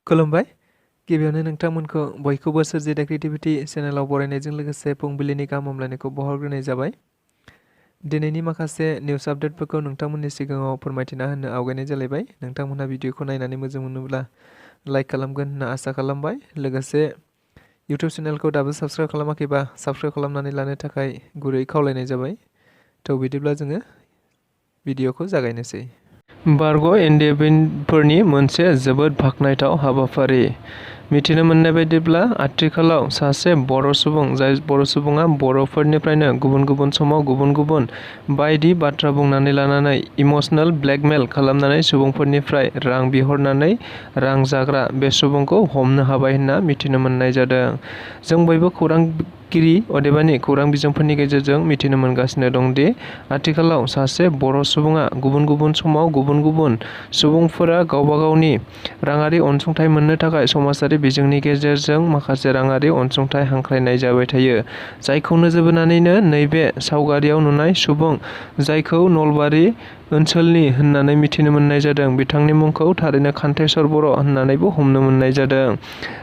खुलुमबाय। गिबियावनो नोंथांमोनखौ बयखौबो स्वrji The Creativity चेनेलाव बरायनायजों लोगोसे फुंबिलिनि गाहाम हामलायनायखौ बावहरग्रोनाय जाबाय। दिनैनि माखासे निउस आपडेटफोरखौ नोंथांमोननि सिगाङाव फोरमायथिना होनो आवगायनाय जालायबाय। नोंथांमोनहा भिडिअखौ नायनानै मोजां मोनोब्ला लाइक खालामगोन होनना आसा खालामबाय। लोगोसे इउटिउब चेनेलखौ दाबो साबस्क्राइब खालामाखैबा साबस्क्राइब खालामनानै लानो थाखाय गुरै खावलायनाय जाबाय। थ' बिदिब्ला जोङो भिडिअखौ जागायनोसै। बारग' NDFB-फोरनि मोनसे जोबोद बाख्नायथाव हाबाफारि। मिथिनो मोननाय बायदिब्ला आथिखालाव सासे बर' सुबुं, जाय बर' सुबुङा बर'फोरनिफ्रायनो गुबुन गुबुन समाव गुबुन गुबुन बायदि बाथ्रा बुंनानै लानानै इमोशनेल ब्लेकमेल खालामनानै सुबुंफोरनिफ्राय रां बिहरनानै रां जाग्रा बे सुबुंखौ हमनो हाबाय होनना मिथिनो मोननाय जादों। जों बयबो खौरांगिरि अदेबानि खौरां बिजोंफोरनि गेजेरजों मिथिनो मोनगासिनो दंदि आथिखालाव सासे बर' सुबुङा गुबुन गुबुन समाव गुबुन गुबुन सुबुंफोरा गावबा गावनि राङारि अनसुंथाइ मोननो थाखाय समाजारि बिजोंनि गेजेरजों माखासे राङारि अनसुंथाइ हांख्रायनाय जाबाय थायो। जायखौ नोजोर बोनानैनो नैबे सावगारियाव नुनाय सुबुं, जायखौ नलबारि ओनसोलनि होननानै मिथिनो मोननाय जादों, बिथांनि मुंखौ थारैनो कान्थेश्वर बर' होननानैबो हमनो मोननाय जादों।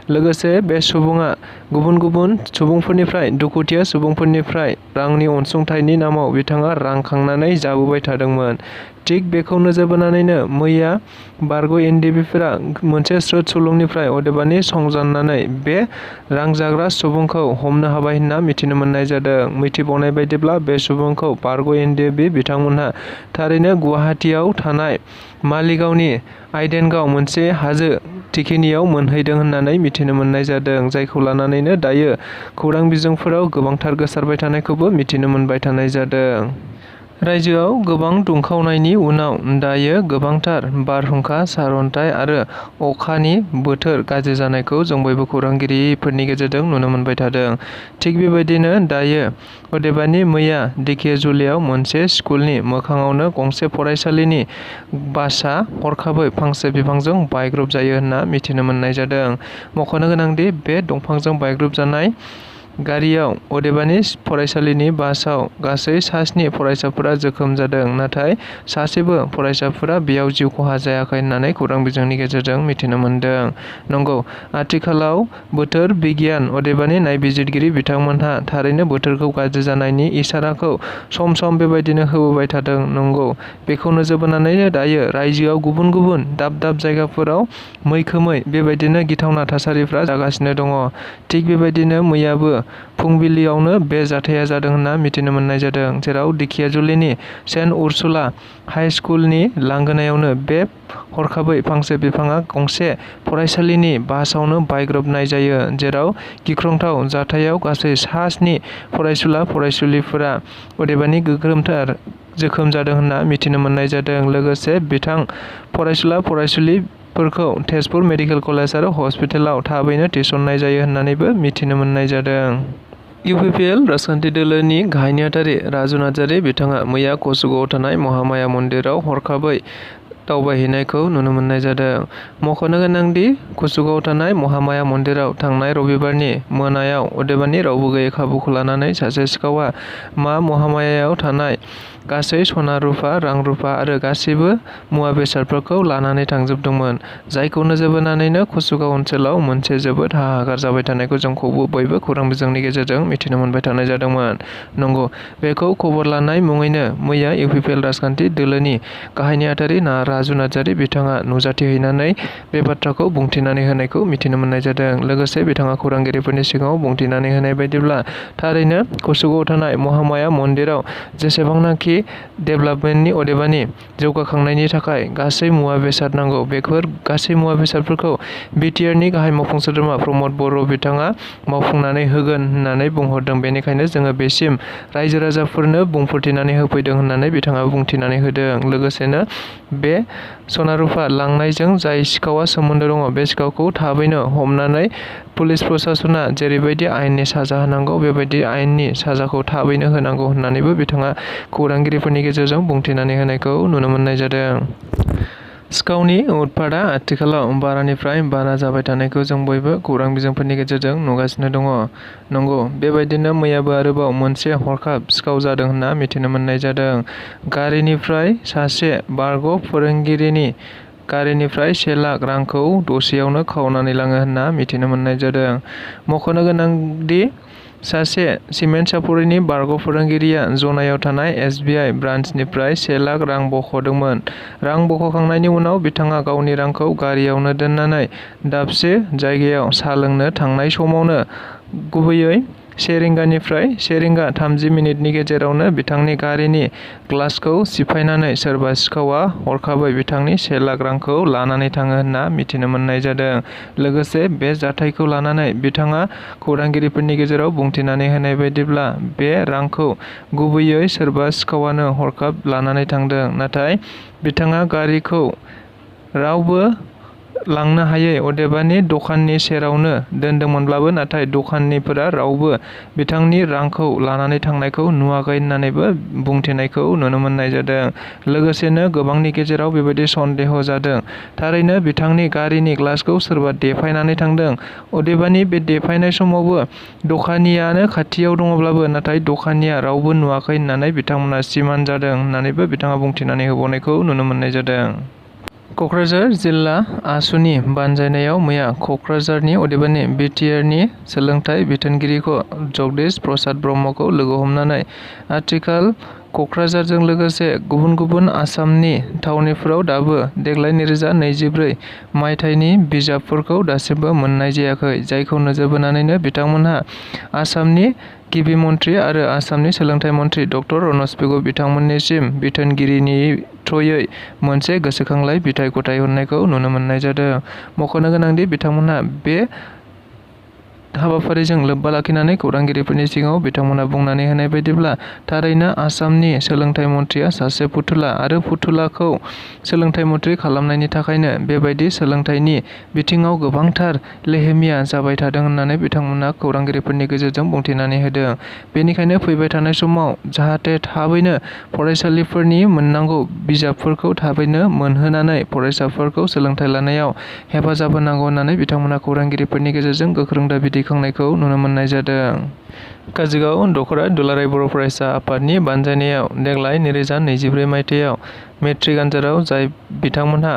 लोगोसे बे सुबुङा गुबुन गुबुन सुबुंफोरनिफ्राय, दुखुथिया सुबुंफोरनिफ्राय रांनि अनसुंथाइनि नामाव बिथाङा रां खांनानै जाबोबाय थादोंमोन। थिग बेखौ नोजोर बोनानैनो मैया बारग' NDFB-फोरा मोनसे स्रोद सुलुंनिफ्राय अदेबानि संजाननानै बे रां जाग्रा सुबुंखौ हमनो हाबाय होनना मिथिनो मोननाय जादों। मिथिबावनाय बायदिब्ला बे सुबुंखौ बारग' NDFB बिथांमोनहा थारैनो गुवाहाटीआव थानाय मालिगावनि आइडेनगाव मोनसे हाजो थिखिनियाव मोनहैदों होननानै मिथिनो मोननाय जादों। जायखौ लानानैनो दायो खौरां बिजोंफोराव गोबांथार गोसारबाय थानायखौबो मिथिनो मोनबाय थानाय जादों। रायजोआव गोबां दुंखावनायनि उनाव दायो गोबांथार बारहुंखा, सारअन्थाइ आरो अखानि बोथोर गाज्रि जानायखौ जों बयबो खौरांगिरिफोरनि गेजेरजों नुनो मोनबाय थादों। थिग बेबायदिनो दायो अदेबानि मैया धेकियाजुलियाव मोनसे स्कुलनि मोखाङावनो गंसे फरायसालिनि बासआ हरखाबै फांसे बिफांजों बायग्रबजायो होनना मिथिनो मोननाय जादों। मख'नो गोनांदि बे दंफांजों बायग्रबजानाय गारियाव अदेबानि फरायसालिनि बासआव गासै सा 7 फरायसाफोरा जोखोम जादों। नाथाय सासेबो फरायसाफोरा बेयाव जिउ खहा जायाखै होननानै खौरां बिजोंनि गेजेरजों मिथिनो मोनदों। नंगौ, आथिखालाव बोथोर बिगियान अदेबानि नायबिजिरगिरि बिथांमोनहा थारैनो बोथोरखौ गाज्रि जानायनि इसाराखौ सम सम बेबायदिनो होबोबाय थादों। नंगौ, बेखौ नोजोर बोनानैनो दायो रायजोआव गुबुन गुबुन दाब दाब जायगाफोराव मैखोमै बेबायदिनो गिथावना थासारिफ्रा जागासिनो दङ। थिग बेबायदिनो मैयाबो फुंबिलियावनो बे जाथाया जादों होनना मिथिनो मोननाय जादों। जेराव धेकियाजुलिनि सेन्ट उर्सुला हाइ स्कुलनि लांगोनायावनो बे हरखाबै फांसे बिफाङा गंसे फरायसालिनि बासआवनो बायग्रबनाय जायो। जेराव गिख्रंथाव जाथायाव गासै सा 7 फरायसुला फरायसुलिफोरा अदेबानि गोग्गोमथार जोखोम जादों होनना मिथिनो मोननाय जादों। लोगोसे बिथां फरायसुला फरायसुलिफोरखौ तेजपुर मेडिकेल कलेज आरो हस्पिटालाव थाबैनो थिसननाय जायो होननानैबो मिथिनो मोननाय जादों। UPPL राजखान्थि दोलोनि गाहाय नेहाथारि राजु नार्जारि बिथाङा मैया कसुगावआव थानाय महामाया मन्दिराव हरखाबै दावबायहैनायखौ नुनो मोननाय जादों। मख'नो गोनांदि कसुगावआव थानाय महामाया मन्दिराव थांनाय रबिबारनि मोनायाव अदेबानि रावबो गैयै खाबुखौ लानानै सासे सिखावआ महामायायाव थानाय गासै सना रुफा, रां रुफा आरो गासैबो मुवा बेसादफोरखौ लानानै थांजोबदोंमोन। जायखौ नोजोर बोनानैनो कसुगाव ओनसोलाव मोनसे जोबोद हाहाकार जाबाय थानायखौ जों बयबो खौरां बिजोंनि गेजेरजों मिथिनो मोनबाय थानाय जादोंमोन। नंगौ, बेखौ खबर लानाय मुङैनो मैया UPPL राजखान्थि दोलोनि गाहाय नेहाथारि राजु नार्जारि बिथाङा नुजाथिहैनानै बे बाथ्राखौ बुंथिनानै होनायखौ मिथिनो मोननाय जादों। लोगोसे बिथाङा खौरांगिरिफोरनि सिगाङाव बुंथिनानै होनाय बायदिब्ला थारैनो कसुगावआव थानाय महामाया मन्दिराव जेसेबांनाखि डेभेलपमेन्टनि अदेबानि जौगाखांनायनि थाखाय गासै मुवा बेसाद नांगौ, बेफोर गासै मुवा बेसादफोरखौ BTRनि गाहाय मावफुं सोद्रोमा प्रमद बर' बिथाङा मावफुंनानै होगोन होननानै बुंहरदों। बेनिखायनो जोङो बेसिम रायजो राजाफोरनो बुंफोरथिनानै होफैदों होननानै बिथाङा बुंथिनानै होदों। लोगोसेनो बे सना रुफा लांनायजों जाय सिखावआ सोमोन्दो दङ, बे सिखावखौ थाबैनो हमनानै पुलिस प्रसासना जेरैबायदि आयेननि साजा होनांगौ बेबायदि आयेननि साजाखौ थाबैनो होनांगौ होननानैबो बिथाङा खौरांगिरिफोरनि गेजेरजों बुंथिनानै होनायखौ नुनो मोननाय जादों। सिखावनि उत्पातआ आथिखालाव बारानिफ्राय बारा जाबाय थानायखौ जों बयबो खौरां बिजोंफोरनि गेजेरजों नुगासिनो दङ। नंगौ, बेबायदिनो मैयाबो आरोबाव मोनसे हरखाब सिखाव जादों होनना मिथिनो मोननाय जादों। गारिनिफ्राय सासे बारग' फोरोंगिरिनि गारिनिफ्राय 1 लाख रांखौ दसेयावनो खावनानै लाङो होनना मिथिनो मोननाय जादों। मख'नो गोनांदि सासे सिमेन्ट सापरिनि बारग' फोरोंगिरिया जनायाव थानाय SBI ब्रान्सनिफ्राय 1 लाख रां बख'दोंमोन। रां बख'खांनायनि उनाव बिथाङा गावनि रांखौ गारियावनो दोननानै दाबसे जायगायाव साहा लोंनो थांनाय समावनो गुबैयै 1 रिंगानिफ्राय 1 रिंगा 30 मिनिटनि गेजेरावनो बिथांनि गारिनि ग्लासखौ सिफायनानै सोरबा सिखावआ हरखाबै बिथांनि 1 लाख रांखौ लानानै थाङो होनना मिथिनो मोननाय जादों। लोगोसे बे जाथायखौ लानानै बिथाङा खौरांगिरिफोरनि गेजेराव बुंथिनानै होनाय बायदिब्ला बे रांखौ गुबैयै सोरबा सिखावआनो हरखाब लानानै थांदों। नाथाय बिथाङा गारिखौ रावबो लांनो हायै अदेबानि दखाननि सेरावनो दोनदोंमोनब्लाबो नाथाय दखाननिफोरा रावबो बिथांनि रांखौ लानानै थांनायखौ नुवाखै होननानैबो बुंथिनायखौ नुनो मोननाय जादों। लोगोसेनो गोबांनि गेजेराव बेबायदि सन्देह जादों थारैनो बिथांनि गारिनि ग्लासखौ सोरबा देफायनानै थांदों। अदेबानि बे देफायनाय समावबो दखानियानो खाथियाव दङब्लाबो नाथाय दखानिया रावबो नुवाखै होननानै बिथांमोना सिमान जादों होननानैबो बिथाङा बुंथिनानै होबावनायखौ नुनो मोननाय जादों। क'क्राझार जिल्ला आसुनि बानजायनायाव मैया क'क्राझारनि अदेबानि BTRनि सोलोंथाइ बिथोनगिरिखौ जगदीश प्रसाद ब्रह्मखौ लोगो हमनानै आथिखाल क'क्राझारजों लोगोसे गुबुन गुबुन आसामनि थावनिफोराव दाबो देग्लाय 2024 मायथाइनि बिजाबफोरखौ दासिमबो मोननाय जायाखै। जायखौ नोजोर बोनानैनो बिथांमोनहा आसामनि गिबि मन्थ्रि आरो आसामनि सोलोंथाइ मन्थ्रि डक्टर रनज पेगु बिथांमोननिसिम बिथोनगिरिनि थ्रयै मोनसे गोसोखांलाय बिथाइ गथायहरनायखौ नुनो मोननाय जादों। मख'नो गोनांदि बिथांमोनहा बे हाबाफारिजों लोब्बा लाखिनानै खौरांगिरिफोरनि सिगाङाव बिथांमोनहा बुंनानै होनाय बायदिब्ला थारैनो आसामनि सोलोंथाइ मन्थ्रिया सासे फुथुला आरो फुथुलाखौ सोलोंथाइ मन्थ्रि खालामनायनि थाखायनो बेबायदि सोलोंथाइनि बिथिङाव गोबांथार लेहेमिया जाबाय थादों होननानै बिथांमोनहा खौरांगिरिफोरनि गेजेरजों बुंथिनानै होदों। बेनिखायनो फैबाय थानाय समाव जाहाथे थाबैनो फरायसालिफोरनि मोननांगौ बिजाबफोरखौ थाबैनो मोनहोनानै फरायसाफोरखौ सोलोंथाइ लानायाव हेफाजाब होनांगौ होननानै बिथांमोनहा खौरांगिरिफोरनि गेजेरजों गोख्रों दाबि दैखांनायखौ नुनो मोननाय जादों। काजोलगाव दख'रा दुलाराय बर' फरायसा आफादनि बानजायनायाव देग्लाय 2024 मायथाइयाव मेट्रिक आनजादाव जाय बिथांमोनहा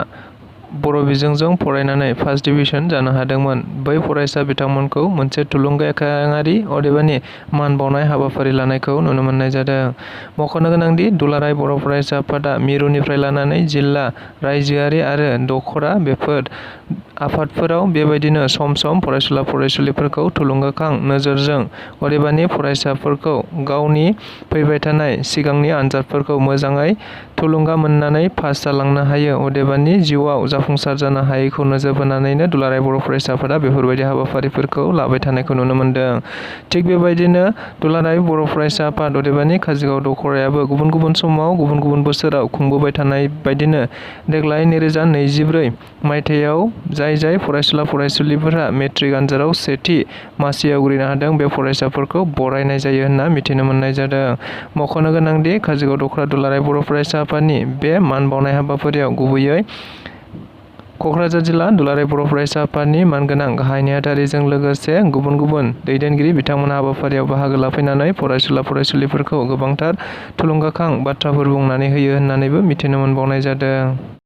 बर' बिजोंजों फरायनानै फार्स्ट डिभिजन जानो हादोंमोन बै फरायसा बिथांमोनखौ मोनसे थुलुंगाखाङारि अदेबानि मान बावनाय हाबाफारि लानायखौ नुनो मोननाय जादों। मख'नो गोनांदि दुलाराय बर' फरायसा आफादा मिरुनिफ्राय लानानै जिल्ला रायजोआरि आरो दख'रा बेफोर आफादफोराव बेबायदिनो सम सम फरायसुला फरायसुलिफोरखौ थुलुंगाखां नोजोरजों अदेबानि फरायसाफोरखौ गावनि फैबाय थानाय सिगांनि आनजादफोरखौ मोजाङै थुलुंगा मोननानै पास जालांनो हायो अदेबानि जिउआव जाफुंसार जानो हायैखौ नोजोर बोनानैनो दुलाराय बर' फरायसा आफादा बेफोरबायदि हाबाफारिफोरखौ लाबाय थानायखौ नुनो मोनदों। थिग बेबायदिनो दुलाराय बर' फरायसा आफाद अदेबानि काजोलगाव दख'रायाबो गुबुन गुबुन समाव गुबुन गुबुन बोसोराव खुंबोबाय थानाय बायदिनो देग्लाय 2024 मायथाइयाव जाय फरायसुला फरायसुलिफोरा मेट्रिक आनजादाव सेथि मासि आवग्रिनो हादों बे फरायसाफोरखौ बरायनाय जायो होनना मिथिनो मोननाय जादों। मख'नो गोनांदि काजोलगाव दख'रा दुलाराय बर' फरायसा आफादनि बे मान बावनाय हाबाफारियाव गुबैयै क'क्राझार जिल्ला दुलाराय बर' फरायसा आफादनि मानगोनां गाहाय नेहाथारिजों लोगोसे गुबुन गुबुन दैदेनगिरि बिथांमोनहा हाबाफारियाव बाहागो लाफैनानै फरायसुला फरायसुलिफोरखौ गोबांथार थुलुंगाखां बाथ्राफोर बुंनानै होयो होननानैबो मिथिनो मोनबावनाय जादों।